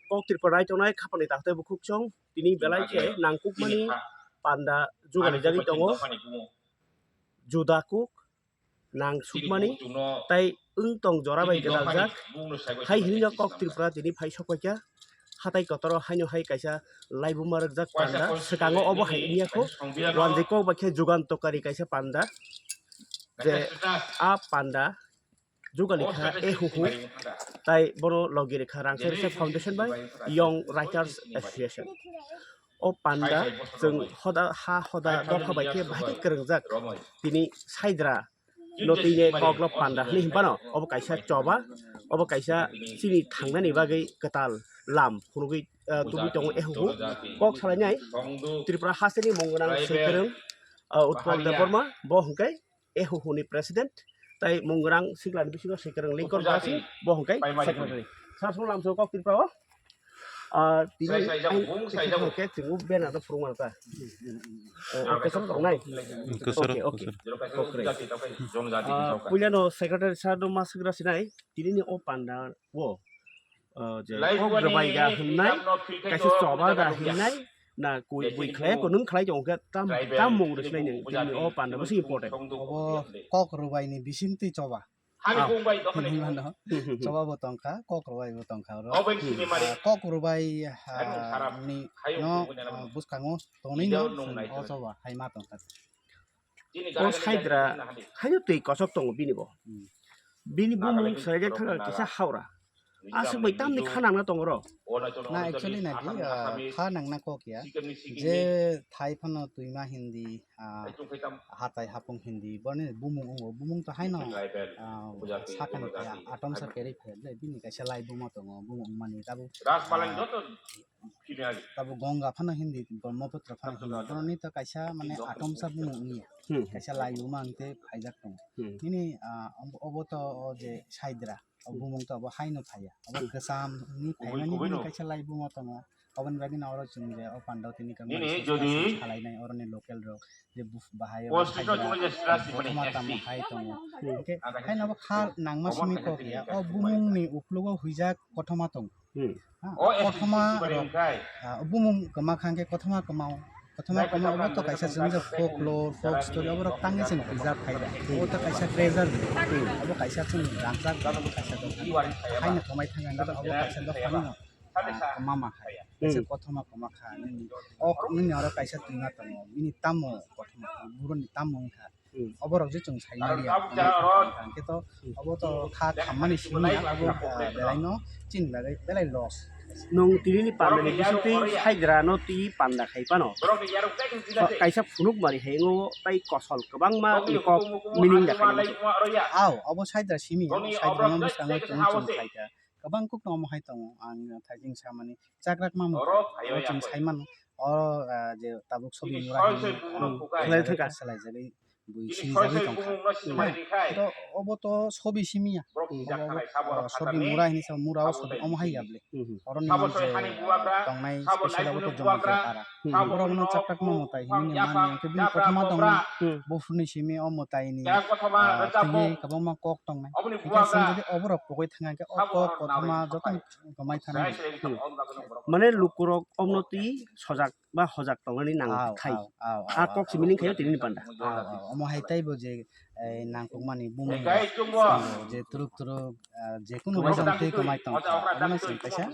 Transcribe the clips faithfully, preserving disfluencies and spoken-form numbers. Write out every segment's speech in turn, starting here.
Kok Tripura rai tongnai khapangni takhtai bukhuk chwng tini belai khe nangkukmani panda jugalijagwi tongo. Juda kuk nang sukmani tai wng tong jora bai gwdaljak. Hai hinwi no Kok Tripura tini phai sokpaikha. Hatai kotoro haino hai kaisa laibuma rwkjak panda, swkango obo hai wngya kho. Wanjwi kok bai khe Jugantokari kaisa panda, je a panda jugalikha A H U H U, tai bono logi rikha Rangchak Recha Foundation bai Young Writers Association. O panda chwng hoda, ha hoda dopha bai khe bahai khe kwrwngjak. Tini Saidra no tini kokno panda hwnwi hwnphano obo kaisa choba, obo kaisa chini thangnani bagwi kwtal lam phunugwi, ah, tubui tongo A H U H U. Kok salainai Tripura hasteni mung gwnang swi kwrwng, ah, Utpal Debbarma, bo hwnkhe A H U H U ni president, tai mung gwnang sikla ni bisingo swi kwrwng Lingkor Basi, bo hwnkhe secretary. Sasung lamsao Kok Tripura o, ah, tini ang khe chwng o banner no phurung mano ta. Eh, ang kesoro tongnai. Kesoro, okay, okay. Kesoro. Kokre. Ah, puilano secretary sir no ma swkra sinai, tini ni o panda o, ah, je kok rwbai da hwnnai, kaisa choba da hwnnai, na koi bui khlai ko nwng khlai tong khe tam, tam mung rwsinai nwng, tini o panda bwswk important. Obo kok rwbai ni bising twi choba. Ah, hinwi mano. Choba bo tongkha, kok rwbai bo tongkha oro. Ah, kok rwbai, ah, ni no, ah, bwskango tonwi no o choba hai ma tongkha. O Saidra haino twi kosok tongo bini bo. Hmm. Bini bumung swraijak thangkha kisa Haura. Aswk bai tamni kha nangna tongo oro. Na actually na di, ah, kha nangna kok ya. Je thai phano twima hindi, ah, hatai hapung hindi, boni bumung wngo, bumung to haino, ah, sakani thai atomsa kerwi phai le, bini kaisa laibuma tongo, bumung wngmani tabuk, ah, tabuk Ganga phano hindi, Brahmaputra phano hindi, boroni to kaisa mane atomsa bumung wngya, hmm, kaisa laibuma hwnkhe phaijak tongo. Hmm. Nini, ah, obo, obo to o je Saidra. O bumung to abo haino phaiya. Abo kwcham ni phaimani bini kaisa laibuma tongo. Oboni bagwi no oro chwng je o panda o tini kamo salainai oroni local rok je buf-, bahai o kothoma tamo hai tongo. Hwnkhe haino abo kha nangma simi kok ya. O bumung ni uklogo huijak kothoma tongo. Hmm. Ha, o kothoma rok, ah, bumung kwma kha hwnkhe kothoma kwmao. Kothoma kwmao obo to kaisa chwng je folklore, folk story, oborok tangwi chwng preserve khai da. Hmm. Obo to kaisa treasure. Hmm. Obo kaisa chwng rangchak, obo kaisa dopha. Haino kwmai thang ang khe obo kaisa dophani no, ah, kwma ma khai. Hmm. Kaisa kothoma kwma kha nini. Ok, nini oro kaisa twima tongo. Nini tamo kothoma, buroni tamo wngkha. Hmm. Oborok je chwng saimaliya, hwnkhe to, hmm, obo to kha khammani simi ya, abo, ah, belaino chini bagwi belai loss. Nwng tini ni panda ni bisingtwi Saidra no twi panda khai phano, kaisa phunuk mari hai wngo, tai kosol kwbangma ni kok meaning da khai. Aw, obo Saidra simi ya, Saidra no bwskango chwng chwng khlaikha. Kwbang kok no omo hai tongo, ang thaijing samani chakrak mamu, obo chwng saimano, oro, ah, je tabuk sobi mura hinwi, hmm, khlai thangkha, salaijagwi bui sinijagwi tongkha. Oro obo to sobi simi ya. Obo, obo, ah, sobi mura hinwi sa, mura o sobi omo hai ya bwle. Hmm, hmm. Oro ni je, ah, tongnai special abo to Jomatia para. Hmm. Oro bono chakrak mamu tai hinwi mani hwnkhe bini kothoma tongnai. Hmm. Buphuruni simi o mwtai ni, ah, twi kwbangma kok tongnai. Hwnkhe chwng jodi oborok pogwi thangkha hwnkhe o kok kothoma jotono kwmai thangwi. Hmm. Mane lukurok omno twi sojak ba hojak tongmani nang thai. Aw, aw, aw, a kok simi ning khayo tini ni panda. Aw, aw, omo hai taibo je, eh, nangkukmani bumung je turuk turuk, ah, jekunu reason twi kwmai tong kha. Omo se kaisa,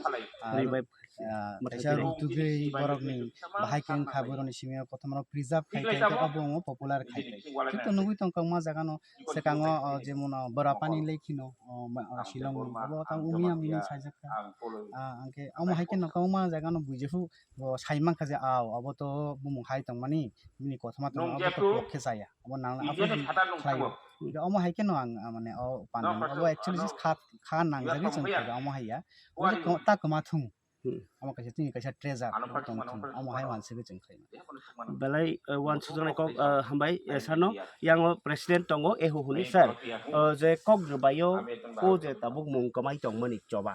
ah, revive, ah, kaisa rutugwi borokni bahai khe wngkha borokni simi o kothoma rok preserve khai khai khe abo omo popular khai khai. Kintu nugwi tong kha omo jaga no swkango, o, jemon, o, Borapani lei kheno, o, ma-, o, Shillong ni, abo tamo Umiam hinwi sajak kha. Ah, hwnkhe omo hai kheno kwbangma jaga no bui jephru bo sai mankha je, aw, abo to bumung hai tongmani, bini kothoma tongmani, abo to kok khe chaya, abo nang, abo khlai. Hwnkhe omo hai kheno ang, ah, mane, o panda ni, abo actually just kha, kha nangjagwi chwng khlai, omo hai ya. Omo je ta kwma thung. Hmm. Omo kaisa chini kaisa treasure, abo tong thung, omo hai mansi khe chwng khlai. Belai, eh, uansukjaknai kok, eh, hambai, eh, sir no. Yang o president tongo, A H U H U ni sir. Eh, je kok rwbai o, o je tabuk mung kwmai tongmani choba.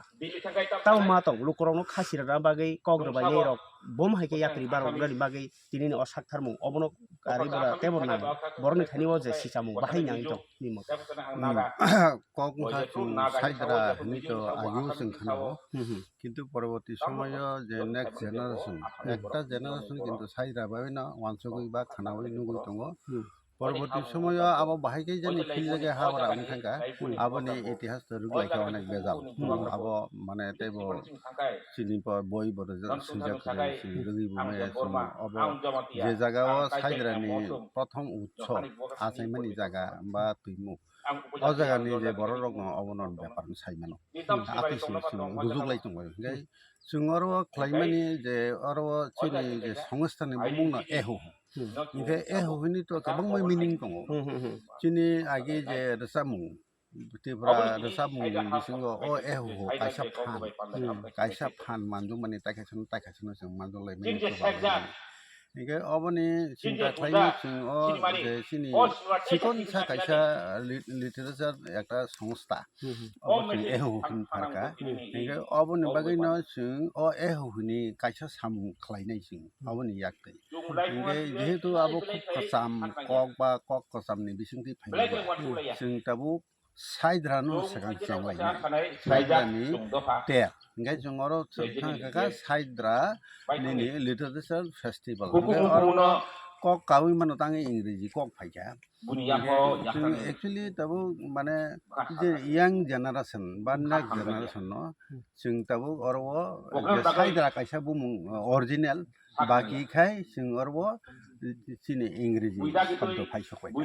Tamo ma tong, lukurokno khasi rwna bagwi kok rwbainai rok Bom hai khe yakri barok rwni bagwi tinini o saktharmung obono karwi bora tebo nang borokni thani o je sichamung bahai nangwi tong nini motha. Hmm. Kok wngkha chwng saidra hinwi to agio chwng khana o. Hmm, hmm. Kintu poroboti somoyo je next generation, hmm, ekta generation kintu saidra bai no wansugwi ba khana bai nugwi tongo. Hmm. Poroboti somoyo abo bahai khe jani phil jagwi habra wng thangkha, hmm, aboni itihas to rwglaikha onek bejal. Hmm. Abo mane teibo chini bo boi bo rwjak swijak kwrwi, chini rwgwi bo maya chwng obo je jaga o saidrani prothom utso achaimani jaga ba twimuk, o jagani je borok rokno obono bepar sai mano. Hmm. Atwi simi simi rujuk lai tongo. Hingke chwng oro khlaimani je oro chini je songstha ni bumung no ehu. Hmm. Hingke ehu hini to kwbangma meaning tongo. Hmm, hmm, hmm. Chini agi je rwchapmung, Tripura rwchapmung ni bisingo o ehu kaisa phan, hmm, kaisa phan manjukmani taikhaisano taikhaisano chwng manjukmani. Hingke oboni chinta khlaina chwng o je chini chikonsa kaisa lit-, literature ekta songstha. Hmm, hmm. Obo chwng ehu hin pharkha. Hmm. Hingke oboni bagwino chwng o ehu hini kaisa samung khlainai chwng oboni yaktwi. Hingke jehetu abo khub kwcham kok ba kok kwchamni bisingtwi phainai ba, hmm, chwng tabuk Saidra no swkang chenglainai. Saidra ni ter. Hingke chwng oro thang kha Saidra nini literature festival. Hingke oro kok kaui mano tangwi Ingreji kok phaikha. Hingke chwng actually tabuk mane je young generation ba next generation no chwng tabuk oro o je Saidra kaisa bumung original. Baki khai chwng oro chini Ingreji shabdo phai sok bai kha.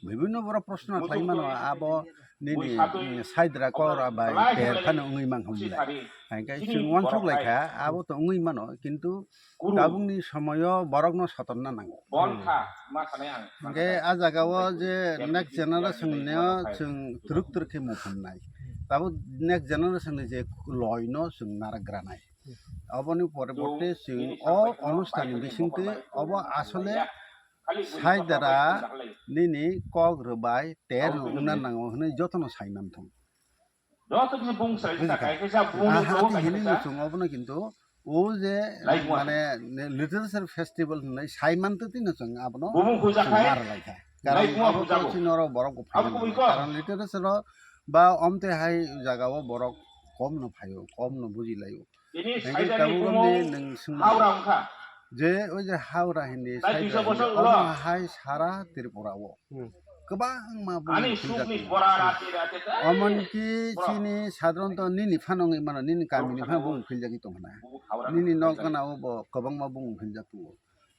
Bibhinno borok proshno khlai mano, abo nini, mm, saidra kora bai ter phano wngwi man hwn lai. Hingke chwng uansuk lai kha, abo to wngwi mano, kintu tabukni somoyo borokno sotorna nango. Hingke a jaga o je next generation no chwng twrwk twrwk khe muphungnai. Tabuk next generation ni je loi no chwng narak granai. Oboni pore borte chwng o onusthan ni bisingtwi obo asole saidara nini kok rwbai ter wngna nango hwnwi jotono sai manthung. Bujikha? Aha, tei hini no chwng obono kintu o je mane literature festival hwnwi sai mantwi no chwng abono chwng ma rwlaikha. Karon abo to chini oro borok bo phai mano. Karon literature o ba omte hai jaga o borok kom no phaio, kom no bujilaio. Hingke tabuk romni nwng swngmani je o je Howrah hindi saidra hindi, omo hai sara Tripura o kwbangma bumung philjak tongo. Omonki chini sadharanto nini phano wngwi mano, nini kamini phano bumung philjagwi tongkha na. Nini nok gana o bo kwbangma bumung philjak tongo.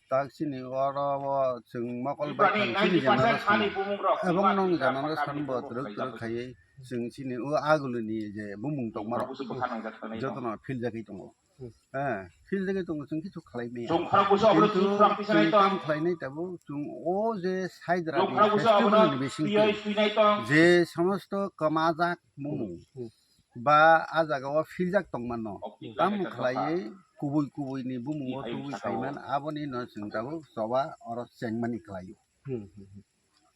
Tak chini oro o chwng mokol bai thang chini generation no. Ebong nong generation bo twrwk twrwk khaiwi chwng chini o agulini je bumung tongma rok jotono philjagwi tongo. Hmm. Eh, philjagwi tongo, chwng kichu khlai maya. Kintu chwng kam khlainai tabuk chwng o je saidra ni festival ni bisingtwi je somosto kwmajak bumung. Hmm. Ba a jaga o philjak tongmano. Tamo khlaiwi kubui kubui ni bumung o tubui phaiman, aboni no chwng tabuk choba oro chengmani khlaio. Hmm, hmm, hmm.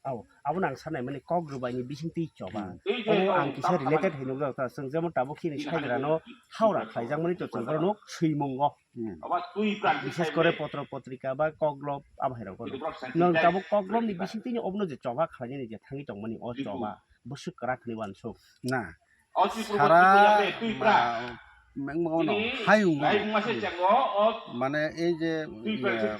Au, abono ang sanai mani kok rwbai ni bisingtwi choba. Hmm. Obo ang kisa related hinwi nukjak ta, chwng jemon tabuk chini saidra no Howrah khlaijak mani to chwng bono swimung o. Hmm. Bishes kore potro potrika ba koklop abo hai rok. Nwng tabuk koklop ni bisingtwi ni obono je choba khlainani je thangwi tongmani o choba bwswk kwrak hinwi uansuk. Na. Sara mengma ono hayung mane ei je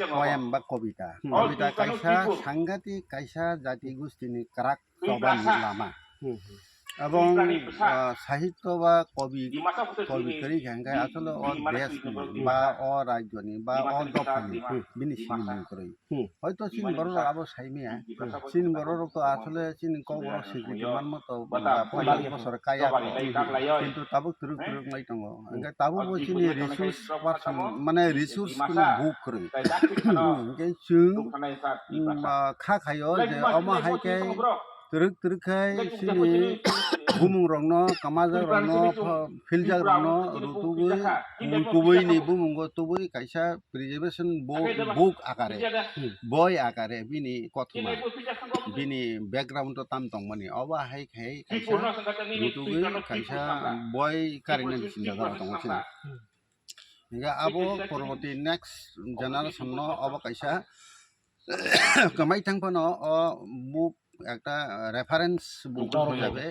poem ba kobita, hmm, kobita kaisa sangati kaisa jati gusti ni kwrak choba ni lama. Hmm, hmm. Ebong sahityo ba kobi kobi kwrwi khe hwnkhe asole o desh ni ba o rajyo ni ba o dopha ni bini simimung kwrwi. Hmm. Hoito chini borok rok abo sai maya. Hmm. Chini borok rok to asole chini kok borok sikriti manma to poila bosor kaya to. Kintu tabuk twrwk twrwk wngwi tongo. Hwnkhe tabuk bo chini resource person, mane resource kunu buk kwrwi. Hwnkhe chwng kha khaio je omo hai khe twrwk twrwk khai chini bumung rokno, kamajak rokno, philjak rokno rutugwi kubui kubui ni bumungo tubui kaisa preservation book akare, hmm, boi akare bini kothoma, bini background o tam tongmani, obo hai khai kaisa rutugwi kaisa boi karina sinjak tongo chini. Hmm. Hingke abo porborti next generation no abo kaisa kwmai thang phano o book ekta reference book Tongthok hisabe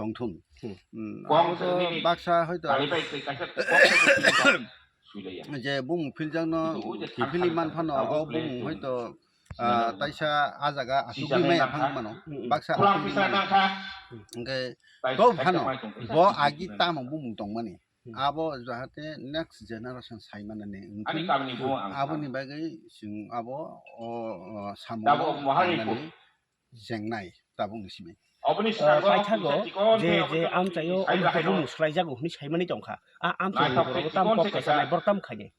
tongthun. Hmm. Hmm, Kok abo to nini baksa hoito talibai twi kaisa kok twi twi twi suilaiya. Je bumung philjak no Hintu o je kiphilwi san man san phano san o san bumung san hoito, ah, taisa ah jaga asugwi maya phang mano. Hmm, hmm. Baksa asugwi mano. Hingke to phano bo agi tamo bumung tongmani. Hmm. Abo jahate next generation sai manani wngkhe. Ani kamini bo ang aboni bagwi chwng abo o, o samung jengnai tabukni simi. Oboni saka paithago je je amchaio omo bumung swlaijago hwnwi saimani tongkha. A amchaini borok tam kok kaisa nai borok tam khainai.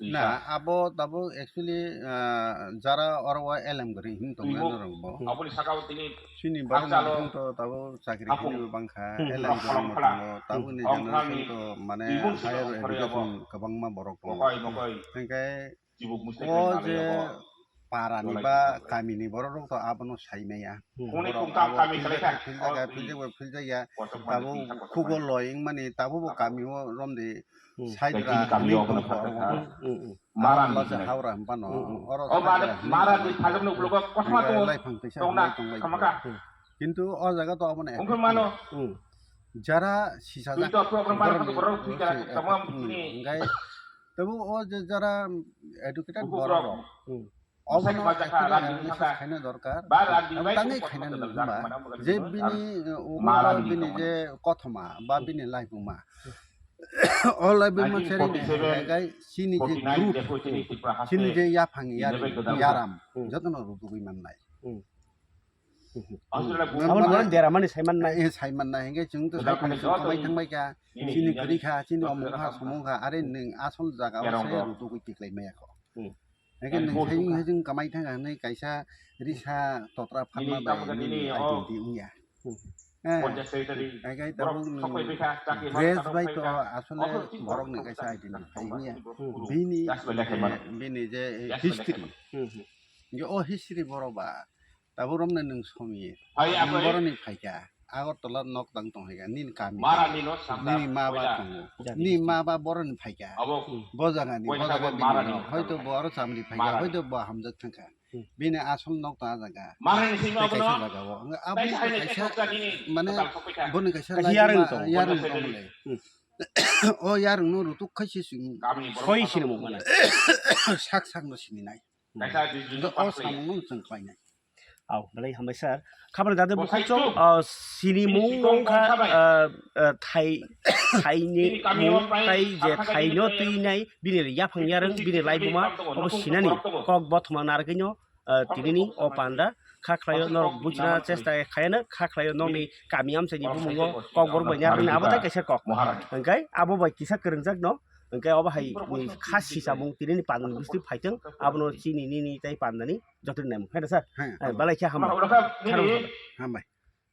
Na, abo tabuk actually, ah, jara oro o L M gari hin tong nai norok bo. Aboni saka o tini chini bagwi to tabuk chakri hini bangkha, L M gari tongo, tabuk ni generation to mane higher education kwbangma borok tongo. Hingke o je para ni ba kami ni borok rok to abono sai maya. Borok abo philjakya, philjakya, philjakya, philjakya. Tabuk khugo loi wngmani tabuk bo kami o romdi. Hmm. Saidra kami o hwnwi tongkha oro. Hmm, hmm, hmm. Mara ni Haura hwnphano. Hmm, hmm. Oro o mara, Saidra hwnwi mara tongkha. Ni phajak ni ulo kothoma tongo. Laifang teisa tongna hwnwi tonglaio. Khamaka. Hmm. Kintu o jaga to abono wngkhe mano. Hmm. Jara sisa jak. Twi to program borok borok twi kara tamo tini. Hingkai tabuk o je jara educated borok rok. Hmm. Obono actually awareness khaina dorkar. Ang tangwi khaina nang hwnba je bini, uh, ulo bini je kothoma ba bini laibuma. O laibuma seri ni hwnka khe chini je group, chini je yaphang yar-, yaram, jotono rutugwi mannai. Abo borok deramani saiman nai. Eh, saiman nai, hingke chwng to sai tong, chwng kwmai thangbai kha, chini kwrwi kha, chini omong kha, somong kha, are nwng asol jaga o se rutugwi tiklai maya kho. Hmm. Hingke nwng sai wng hai chwng kwmai thang kha hwnwi kaisa risa totra pharma bai nini identity wngya. Hmm. Eh, hingke tabuk nwng dress bai to asole borok ni kaisa identify wngya. Hmm. Bini, eh, bini je, eh, history. Hmm, hmm. Hingke o history borok ba Tabuk romne nwng somi. Nwng boroni phaikha. Agartala nok tang tong phaikha. Nini kami. Nini ma ba tongo. Nini ma ba boroni phaikha. Bo jaga ni, bo jaga bini nok. Hoito bo aro chamri phaikha. Hoito bo hamjak thangkha. Hmm. Bini asol nok ta jaga. Tei kaisa jaga o. Abo kaisa, mane, boni kaisa yarwng tong. Yarwng tong le. Hmm. O yarwng no rutuk khai se sing. Soi sini mo mane. Sak sak no sini nai. Hmm. O samung no chwng khlai nai. Au, belai hambai sir. Khabang dade bukhuk chwng, ah, sini mung wngkha, ah, ah, thai, thaini mung tai je thaino twinai, bini yaphang yarwng, bini laibuma, obo sinani kok bothoma narwkino, ah, tinini o panda, kha khlaio norok buchina chesta khaiyano, kha khlaio nokni kami amchaini bumungo kok borok bai yarwkni abo tai kaisa kok. Hwnkhe abo bai kisa kwrwngjak no, hwnkhe obo hai kha sisa mung tinini pandani bisti phaitwng, abono chini nini tai pandani. Joto ni nai mung khe da sir. Hai, eh, hambai. Balai khe hambai. Hambai.